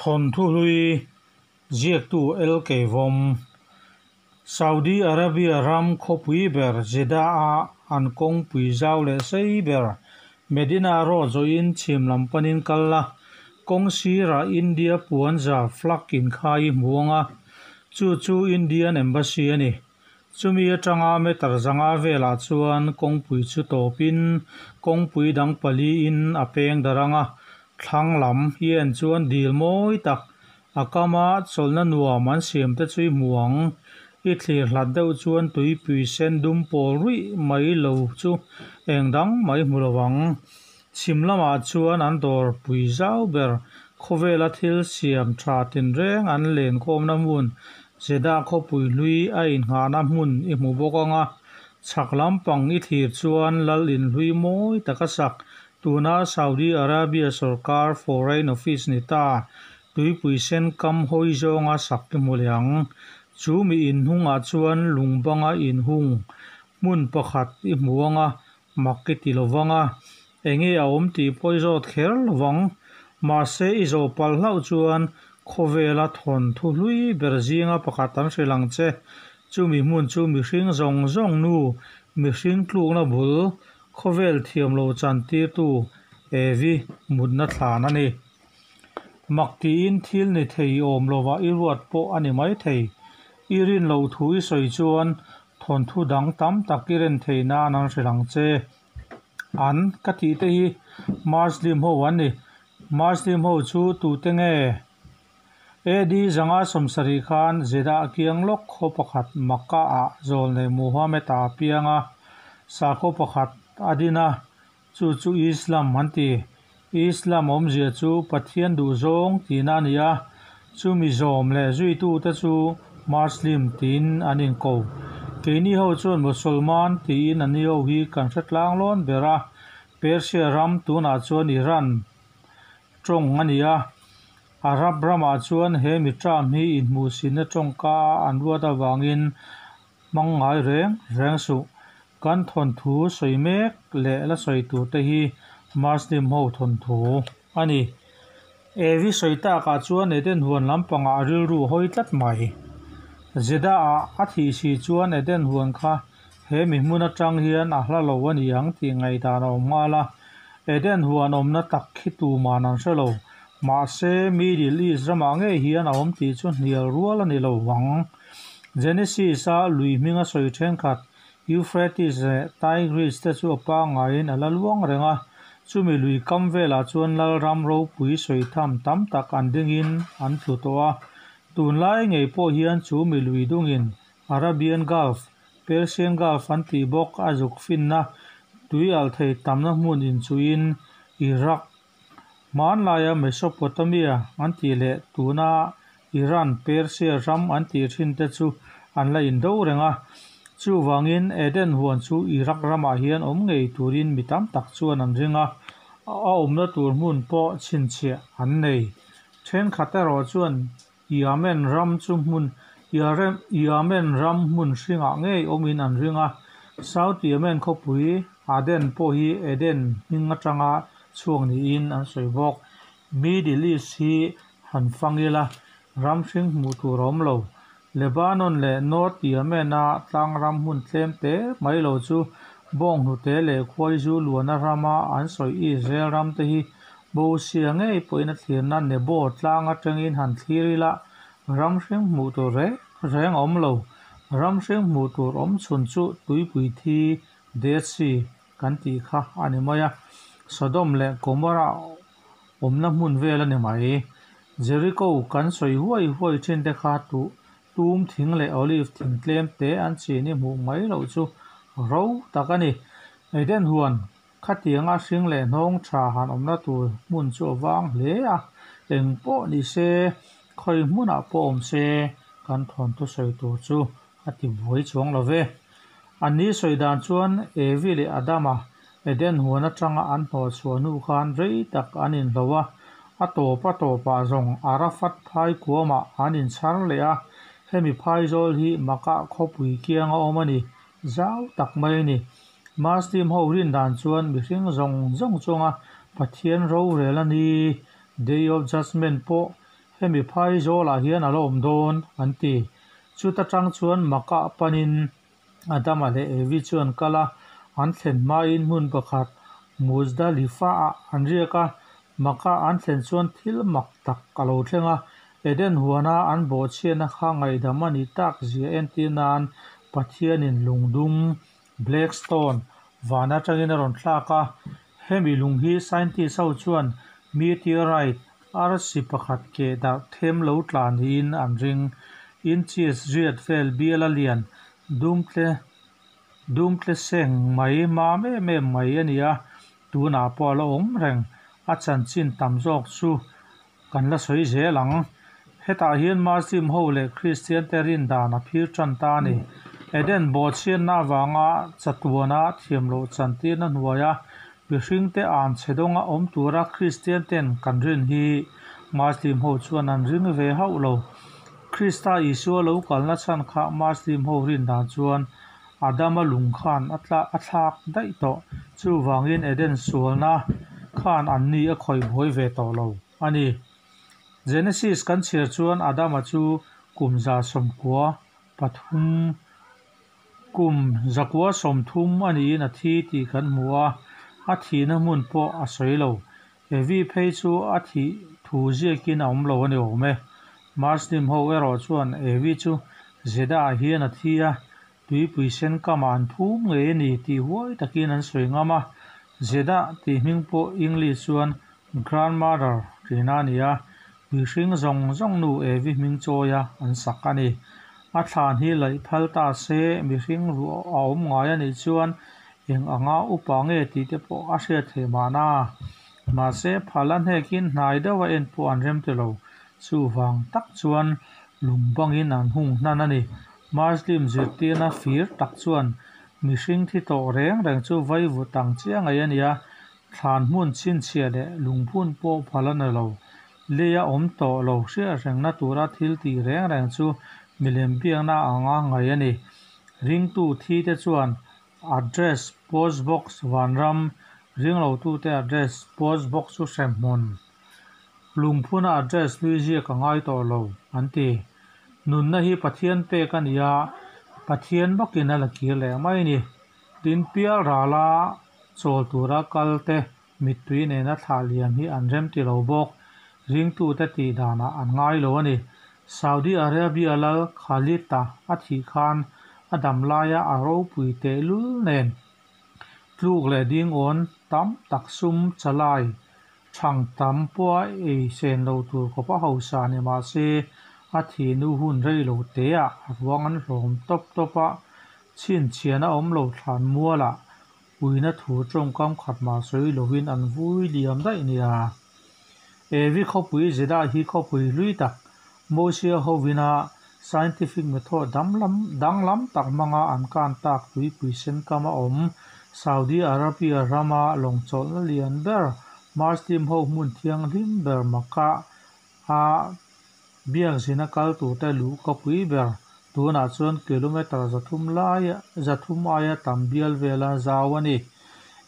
Thawnthu hlui ziaktu LK Vawm, Saudi Arabia ram khawpui ber Jeddah-a an kawngpui zau leh sei ber Medina Road zawhin chhim lam panin kal la, kawng sirah India puanzar flag inkhai i hmu ang a, chu chu Indian Embassy a ni. Chumi atanga meter 500 velah chuan kawngpui chu tawpin kawngpui dang paliin a peng darh ang a, thlang lam i en chuan dil mawi tak a kama chawlhna nuam an siam te chu i hmu ang. I thlir hlat deuh chuan tuipui sen dum pawl ruih mai lo chu eng dang mai hmu lo ang. Chhim lamah chuan an dawr pui zau ber khawvela thil siam tha tinreng an lenkhawmna hmun Jeddah khawpui hlui a inghahna hmun i hmu bawk ang a, chhak lampang i thlir chuan lal inhlui mawi taka sak tuna Saudi Arabia sawrkar Foreign Office ni ta tuipui sen kam hawi zawnga sak i hmu leh ang. Chu mi inhnungah chuan lung banga inhung hmun pakhat i hmu ang a, mak i ti lo vang a, enge a awm tih pawh i zawt kher lo vang. Mahse i zawh palh hlauh chuan khawvela thawnthu hlui ber zinga pakhat an hrilh ang che. Chumi hmun chu mihring zawng zawng nu, mihring tlukna bul, khawvel thiam lo chantirtu Evi mutna thlan a ni. Mak tiin thil ni thei awm lovah i ruat pawh a ni maithei. I rin loh thu i sawi chuan thawnthu dang tam tak i ren thei nan an hrilh ang che. An ka tih te hi Muslim ho an ni. Muslim ho chu tute nge? AD 570 khan Jeddah kiang lawk khaw pakhat Makkah ah zawlnei Muhammad-a a piang a, sakhaw pakhat a din a, chu chu Islam an ti. Islam awmzia chu Pathian duhzawng tihna a ni a, chumi zawm leh zuitute chu Muslim tiin an inko. Keini ho chuan Musulman tiin an ni ho hi kan hre tlang lawn ber a, Persia ram tunah chuan Iran tawng a ni a, Arab ramah chuan he mi term hi inhmuhsihna tawngka a an ruat avangin hmang ngai reng reng suh. Kan thawnthu sawi mek leh la sawi tur te hi Muslim ho thawnthu a ni. Evi sawi takah chuan Eden huan lampangah a rilru a hawi tlat mai. Jeddah-ah a thih si chuan Eden huan kha he mi hmun atang hian a hla lo a ni ang tih ngaihdan a awm nghal a. Eden huan awmna tak khi tuman an hre lo. Mahse, Middle East ramah ngei hian a awm tih chu hnial rual a ni lo vang. Genesis-a lui hminga sawi thenkhat Euphrates leh Tigris te chu a pangaiin a la luang reng a, chumi lui kam velah chuan lalram ropui sawi tham tam tak an dingin an tlu tawh a. Tunlai ngei pawh hian chu mi lui dungin Arabian Gulf, Persian Gulf an tih bawk a zuk finna tui alh thei tamna hmun inchuhin Iraq, hmanlaia Mesopotamia an tih leh tuna Iran, Persia ram an tih thin te chu an la indo reng a. Chuvangin Eden huan chu Iraq ramah hian awm ngei turin mi tam tak chuan an ring a, a awmna tur hmun pawh chhinchhiah an nei. Thenkhat erawh chuan Yemen ram chu hmun Yemen ram hmun hringah ngei awmin an ring a, South Yemen khawpui Aden pawh hi Eden hming atanga chhuak niin an sawi bawk. Middle East hi han fang ila, ram hring hmuh tur a awm lo. Lebanon leh North Yemen-a tlangram hmun tlem te mai lo chu bawnghnute leh khuaizu luana rama an sawi Israel ram te hi Mosia ngei pawhin a thlirna Nebo tlang atangin han thlir ila, ram hring hmuh tur reng reng a awm lo. Ram hring hmuh tur awm chhun chu tuipui thi, Dead Sea, kan tih kha a ni mai a, Sodom leh Gomorrah awmna hmun vel a ni mai. Jericho kan sawi huai huai thin te kha tuh tum thing leh olive thing tlem te an chin i hmuh mai loh chu ro tak a ni. Eden huan Khatianga hring leh hnawng tha han awmna tur hmun chu a vang hle a, eng pawh ni se, khawi hmunah pawh awm se kan thawnthu sawi tur chu a ti buai chuang lo ve. An ni sawi dan chuan Evi leh Adama Eden huan atanga an hnawh chhuah hnu khan rei tak an inhlo a, a tawp a tawpah zawng Arafat phai kuamah an inchhar leh a, hemi phaizawl hi Makkah khawpui kianga awm a ni, zau tak mai a ni. Muslim ho rin dan chuan mihring zawng zawng chunga Pathian rorel a ni, Day of Judgement, pawh Hemi phai zawlah hian a la awm dawn, an ti. Chuta tang chuan Makkah panin Adama leh Evi chu an kal a, an thlen hmain hmun pakhat Muzdalifah-ah an riak a. Makkah an thlen chuan thil mak tak a lo thleng a, Eden huana an bawhchhiatna kha ngaihdam a nih tak zia entir nan Pathianin lungdum, black stone, van atangin a rawn thlak a. Hemi lung hi scientist ho chuan meteorite, arsi pakhat keh darh them lo tla niin an ring. Inches riat vel biala lian dumtle dumtle seng mai mam em em mai a ni a, tunah pawh a la awm reng. A chanchin tam zawk chu kan la sawi zel ang. Hetah hian Muslim ho leh Kristian te rin dan a phir tan ta a ni. Eden bawhchhiatna avanga chatuana thiam loh chantirna hnuaia mihringte an chhe dawnga awm tura Kristian ten kan rin hi Muslim ho chuan an ring ve hauh lo. Krista Isua lo kalna chhan kha Muslim ho rin dan chuan Adama lung khan a thlak daih tawh. Chuvangin Eden sualna khan anni a khawih buai ve tawh lo a ni. Genesis kan chhiar chuan Adama chu kum 193, kum 130 a niin a thi tih kan hmu a, a thihna hmun pawh a sawi lo. Evi phei chu a thih thu ziakin a awm lo a ni awm e. Muslim ho erawh chuan Evi chu Jeddah-ah hian a thi a, tuipui sen kamah an phum ngei a ni tih huai takin an sawi ngam a. Jeddah tih hming pawh English chuan Grandmother tihna a ni a, mihring zawng zawng nu Evi hming chawia an sak a ni. A thlan hi laih phal ta se, mihring ruah a awm ngai a nih chuan eng anga upa nge tih te pawh a hriat theih mahna. Mahse, phal a hnekin hnai deuha en pawh an rem ti lo. Chuvang tak chuan lung bangin an hung hnan a ni. Muslim zirtirna fir tak chuan mihring thi tawh reng reng chu vaivut ang chiah ngei a ni a, thlan hmun chhinchhiah leh lungphun pawh phal a ni lo. Leia awm tawh lo hriatrengna tura thil tih reng reng chu milem biakna anga ngaih a ni. Ringtu thite chuan address post box Vanram, ringlotute address post box chu hremhmun. Lungphuna address hlui ziak a ngai tawh lo, an ti. Nunna hi Pathian pek a ni a, Pathian bawkin a la kir leh mai a ni. Tin, pial rala chawl tura kal te mittui nena thlah liam hi an rem ti lo bawk. Ringtute tih danah an ngai lo a ni. Saudi Arabia lal Khalid-a a thih khan a dam laia a ropui tehlul nen tluk leh dingawn tam tak sum chalai Thang tam pawha ei sen lo tur khawp a hausa ni mah se, a thihnu hun rei lo teah a ruang an hlawm tawp tawp a, chhinchhiahna awm lo thlan mualah uina thu tawngkam khat mah sawi lovin an vui liam daih nia. Evi khawpui Jeddah hi khawpui hlui tak, Mosia hovina scientific method danglam tak hmanga an kan tak tuipui sen kam a awm. Saudi Arabia rama lawngchawlhna lian ber Muslim ho hmun thianghlim ber Makkah a biakzina kal turte luhka pui ber tunah chuan kilometre 300 lai 300 aia tam bial vela zau a ni.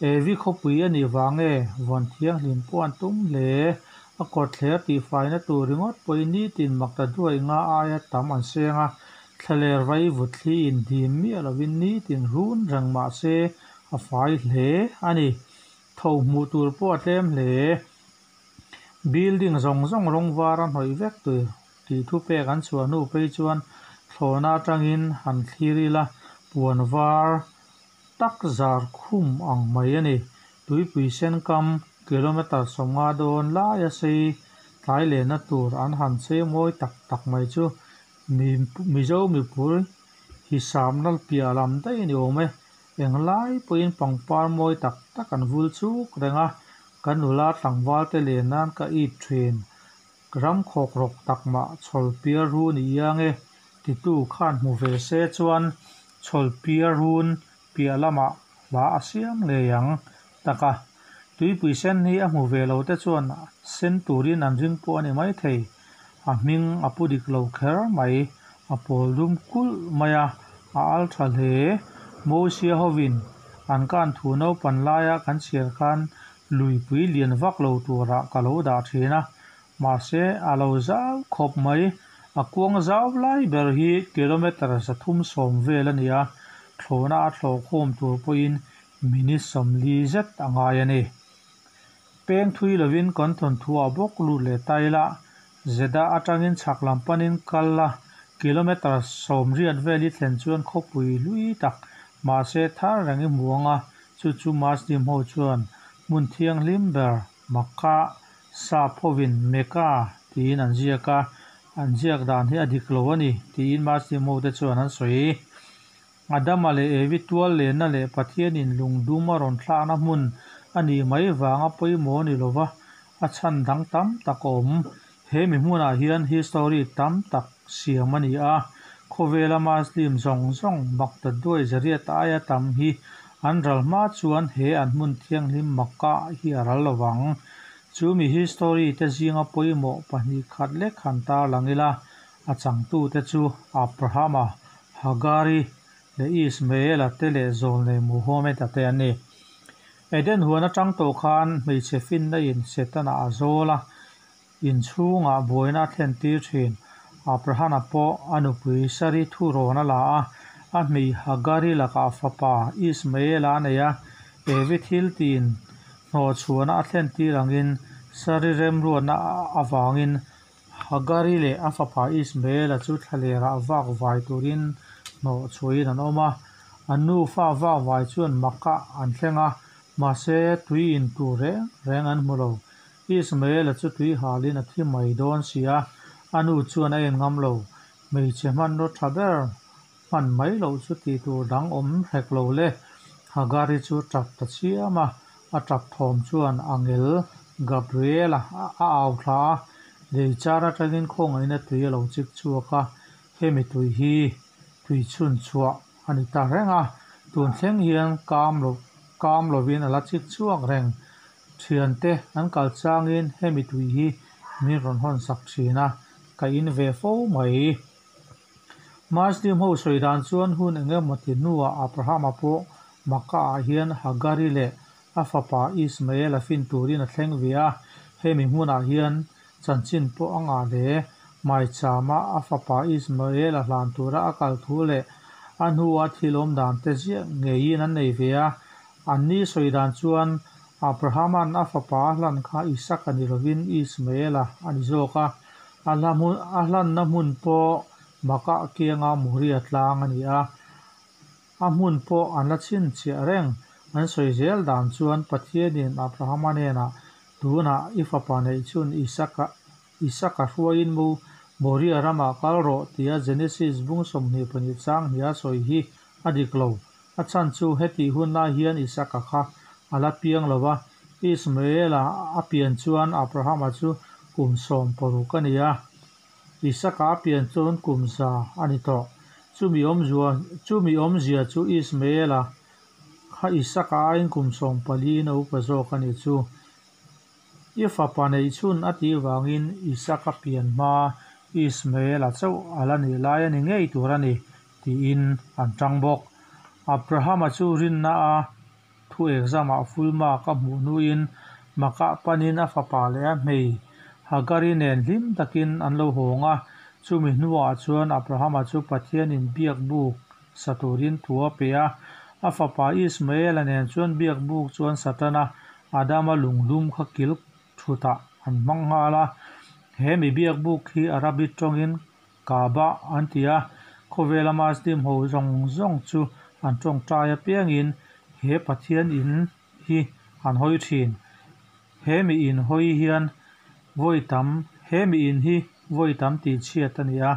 Evi khawpui a nih vang e vawn thianghlim pawh an tum hle. A kawtthler tihfaina tur ringawt pawhin nitin makta duai nga aia tam an seng a, thlaler vai vut thli in dim miah lovin nitin run reng mah se a fai hle a ni. Tho hmuh tur pawh a tlem hle. Building zawng zawng rawng var a hnawih vek tur tih thupek an chhuah hnu phei chuan thlawhna atangin han thlir ila puan var tak zar khum ang mai a ni. Tuipui sen kam kilometre 50 dawn laia sei tlai lehna tur an han chei mawi tak tak mai chu Mizo mipui hisapna piah lam daih a ni awm e. Englai pawhin pangpar mawi tak tak an vul chuk reng a, kan nula tlangval te len nan ka it thin. Ram khawk rawk tak mah chhawl pial run i iang e, titu khan hmu ve se chuan chhawl pial run piah lamah hla a siam ngei ang tak a. Tuipui sen hi a hmu ve lo te chuan sen turin an ring pawh a ni maithei. A hming a pu dik lo kher mai. A pawl dum kulh mai a, a al tha hle. Mosia hovin an kan thu naupan laia kan chhiar khan luipui lian vak lo turah ka lo dah thin a. Mahse, a lo zau khawp mai. A kuang zau lai ber hi kilometre 370 vel a ni a, thlawhna a thlawh khawm tur pawhin minute 40 zet a ngai a ni. Peng thui lovin kan thawnthuah bawk lut leh ta ila, Jeddah atangin chhak lam panin kal la, kilometre 80 vel i thlen chuan khawpui hlui tak, mahse thar reng i hmu ang a, chu chu Muslim ho chuan hmun thianghlim ber Makkah, sap hovin Mecca tiin an ziak a, an ziak dan hi a dik lo a ni tiin Muslim hote chuan an sawi. Adama leh Evi tual lenna leh Pathianin lungdum a rawn thlakna hmun a nih mai vanga pawimawh a ni lova, a chhan dang tam tak a awm. He mi hmunah hian history tam tak siam a ni a, khawvela Muslim zawng zawng Baghdad-duai zariat aia tam hi an ral hma chuan he an hmun thianghlim Makkah hi a ral lovang. Chu mi history te zinga pawimawh pahnih khat lek han tarlang ila, A changtute chu Abrahama, Hagari leh Ismaela te leh zawlnei Muhammad-a te an ni. Eden huan atang tawh khan hmeichhe finna in Setana a zawl a, inchhungah buaina a thlen tir thin. Abrahana pawh a nupui Sari thurawn a la a, a hmei Hagari lakah fapa Ismaela a nei a, Evi thil tiin hnawhchhuahna a thlen tir angin Sari remruatna avangin Hagari leh a fapa Ismaela chu thlalerah vak vai turin hnawh chhuahin an awm a. An nufa vak vai chuan Makkah an thleng a, mahse tui in tur reng reng an hmu lo. Ismaela chu tui halin a thi mai dawn si a, a nu chuan a en ngam lo. Hmeichhe hmanraw tha ber hman mai loh chu tih tur dang awm hrek lo le. Hagari chu tap ta chiam a, a tap thawm chuan angel Gabriela a au thla a, lei char atangin khawngaihna tui a lo chik chhuak a, hemi tui hi tui chhun chhuah a ni ta reng a, tun thleng hian kam lo kam lovin a la chik chhuak reng. Thiante an kal changin hemi tui hi min rawn hawn sak thin a, ka in ve fo mai. Muslim ho sawi dan chuan hun eng emaw ti hnuah Abrahama pawh Makkah-ah hian Hagari leh a fapa Ismael-a fin turin a thleng ve a, hemi hmunah hian chanchin pawh a ngah hle. Maichama a fapa Ismael-a hlan tura a kal thu leh a hnua thil awm dan te ziah ngeiin an nei ve a. Anni sawi dan chuan Abrahama'n a fapa a hlan kha Isaka ni lovin Ismael-a a ni zawk a, a hlanna hmun pawh Makkah kianga Moria tlang a ni a, a hmun pawh an la chhinchhiah reng. An sawi zel dan chuan Pathianin Abrahama hnenah, Tunah i fapa neih chhun Isaka Isaka hruaiin mu Moria ramah kal rawh tia Genesis bung 22 chang hniha sawi hi a dik lo. A chhan chu hetih hun lai hian Isaka kha a la piang lo va, Ismaela a pian chuan Abrahama chu kum 60 a ni a, Isaka a pian chuan kum 100 a ni tawh. Chumi awmzua chumi awmzia chu Ismaela kha Isaka aiin kum 14 in a upa zawk a nih chu. I fapa neih chhun a tih vangin Isaka pian hma Ismaela chauh a la nih lai a ni ngei tur a ni tiin an tang bawk. Abrahama chu rinna a thu exam-ah full mark a hmuh hnuin Makkah panin a fapa leh a hmei Hagari nen hlim takin an lo hawng a. Chumi hnuah chuan Abrahama chu Pathianin biak buk sa turin thu a pe a. A fapa Ismaela nen chuan biak buk chuan Satana Adama lungdum kha kil thutah an hmang nghal a. He mi biak buk hi Arabic tawngin Kaaba an ti a, khawvela Muslim ho zawng zawng chu an tawngtai apiangin he Pathian in hi an hawi thin. He mi in hawi hian vawi tam he mi in hi vawi tam tih chhiat a ni a,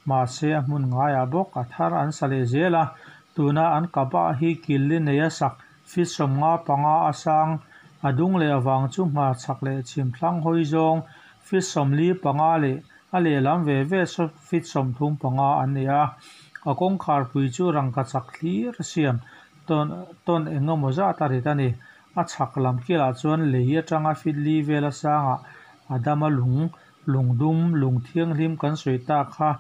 mahse a hmun ngaiah bawk a thar an sa leh zel a, tuna an Kaaba hi kil li neia sak feet 55 a sang a dung leh avang chu hma chhak leh chhim thlang hawi zawng feet 45 leh A lehlam ve ve saw feet 35 an ni a, a kawngkharpui chu rangka chak thlir a siam tawn tawn eng emaw zat a rit a ni. A chhak lam kilah chuan lei atanga feet li vela sangah Adama lung, lungdum, lung thianghlim kan sawi tak kha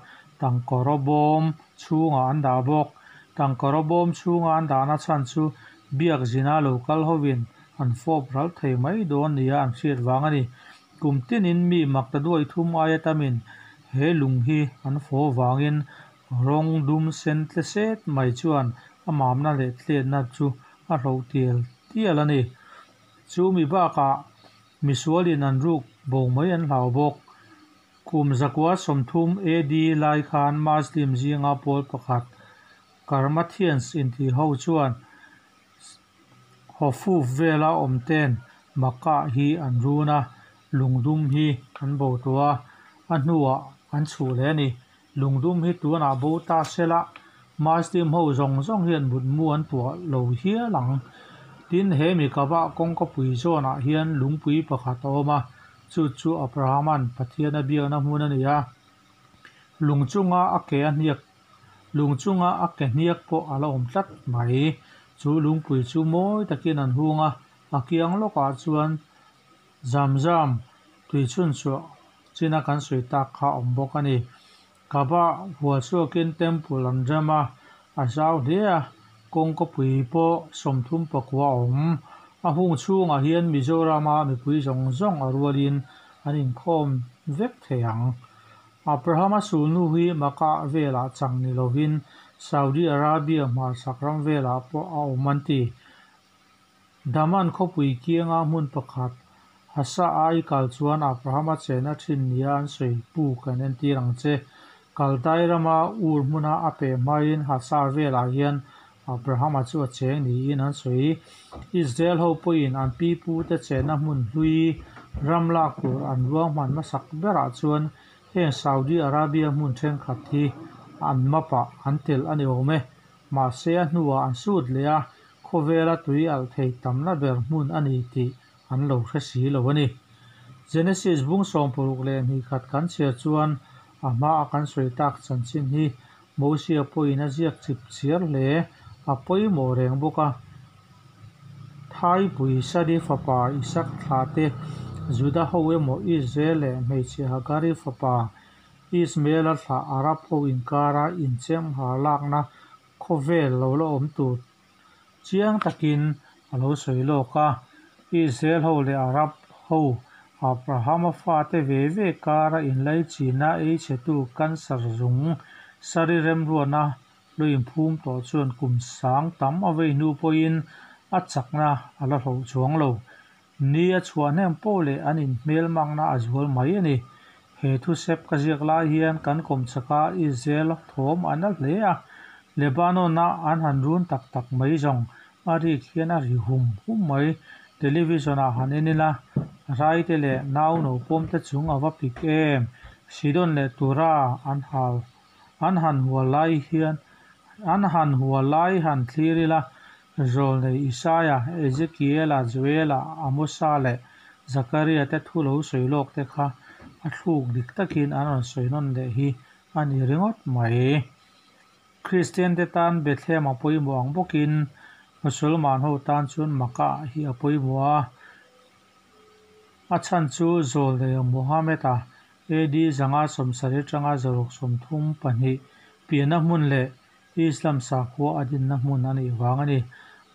tangkawraw bawm chhungah an dah bawk. Tangkawraw bawm chhunga an dahna chhan chu biak zina lo kal hovin an fawp ral thei mai dawn nia an hriat vang a ni. Kum tinin mi maktaduai thum aia tamin he lung hi an fawh vangin rawng dum sen tle set mai chuan a mamna leh tletna chu a hloh tial tial a ni. Chu mi bakah misualin an ruk bo mai an hlau bawk. Kum 930 AD lai khan Muslim zinga pawl pakhat Karmathians intih ho chuan Hofuf vela awm ten Makkah hi an run a, lungdum hi an bo tawh a, a hnuah an chhuh leh a ni. Lungdum hi tunah bo ta sela Muslim ho zawng zawng hian mutmu an tuah lo hial ang. Tin, he mi Kaaba kawngkapui zawnah hian lungpui pakhat a awm a, chu chu Abrahama'n Pathian a biakna hmun a ni a. Lung chunga a ke a hniak Lung chunga a ke hniak pawh a la awm tlat mai. Chu lungpui chu mawi takin an hung a, a kiang lawkah chuan Zamzam tui chhunchhuah china kan sawi tak kha a awm bawk a ni. Kaaba hual chhuakin temple an rem a, a zau hle a, kawngkapui pawh 39 a awm. A hung chhungah hian Mizorama mipui zawng zawng a rualin an inkhawm vek thei ang. Abrahama sulhnu hi Makkah velah chang ni lovin Saudi Arabia hmarchhak ram velah pawh a awm an ti. Daman khawpui kianga hmun pakhat Hasa a i kal chuan Abrahama chenna thin nia an sawi puk an entir ang che. Kaldai rama Ur hmuna a peh hmain Hasa velah hian Abrahama chu a cheng niin an sawi. Israel ho pawhin an pipute chenna hmun hlui ram lak tur an ruahman hmasak berah chuan heng Saudi Arabia hmun thenkhat hi an map ah an telh a ni awm e. Mahse a hnuah an sut leh a, khawvela tui alh thei tamna ber hmun a ni tih an lo hre si lo a ni. Genesis bung 62 kan chhiar chuan a hmaa kan sawi tak chanchin hi Mosia pawhin a ziak chip chiar hle, a pawimawh reng bawk a. Thaipui Sadi fapa Isak thlah te, Juda ho emaw Israel leh hmeichhe Hagari fapa Ismaela thlah Arab ho inkara inchem har lakna khawvel lo la awm tur chiang takin a lo sawi lawk a. Israel ho leh Arab ho Abrahama fate ve ve kara inlaichina ei chhetu cancer zung sari remruatna lo inphum tawh chuan kum sang tam a vei hnu pawhin a chakna a la hloh chuang lo. Ni a chhuah hnem pawh leh an inhmelmakna a zual mai a ni. He thusep ka ziak lai hian kan kawmchhaka Israel thawm a na hle a, Lebanon-a an han run tak tak mai zawng a rik hian a ri hum hum mai. Television-ah han en ila, raite leh nau naupawmte chung a va pik em! Sidon leh Tura an hal an han hual lai hian an han hual lai han thlir ila, Zawlnei Isaia, Ezekiela, Joela, Amosa leh Zakaria te thu lo sawi lawk te kha a thluk dik takin an rawn sawi nawn leh hi a ni ringawt mai. Kristian te tan Bethlehem a pawimawh ang bawkin Musulman ho tan chuan Makkah hi a pawimawh a. A chhan chu Zawlnei Muhammad-a AD 570 atanga 632 pianna hmun leh Islam sakhua a dinna hmun a nih vang a ni.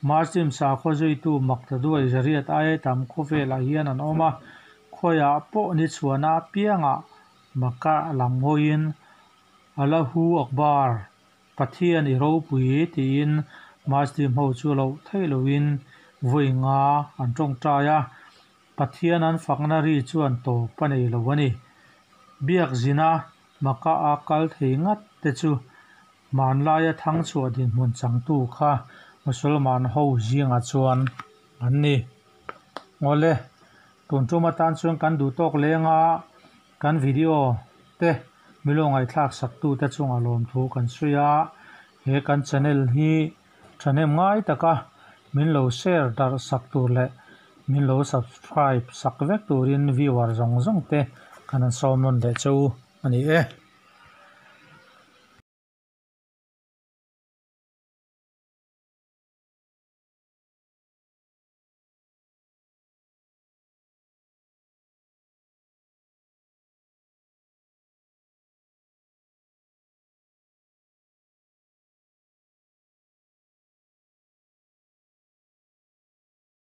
Muslim sakhua zuitu maktaduai zariat aia tam khawvelah hian an awm a, khawiah pawh ni chhuahna apiangah Makkah lam hawiin Allahu Akbar, Pathian i ropui tiin Muslim ho chu loh theih lohin vawi nga an tawngtai a, Pathian an fakna ri chuan tawp a nei lo a ni. Biak zina Makkah a kal thei ngat te chu hmanlaia thangchhuah dinhmun changtu kha Musulman ho zingah chuan an ni. Awle, tun tum atan chuan kan duh tawk leng a, kan video te milo ngaihthlak sak tu te chungah lawmthu kan sawi a, he kan channel hi thahnem ngai taka min lo share darh sak tur leh min lo subscribe sak vek turin viewer zawng zawng te kan han sawm nawn leh che u a ni e.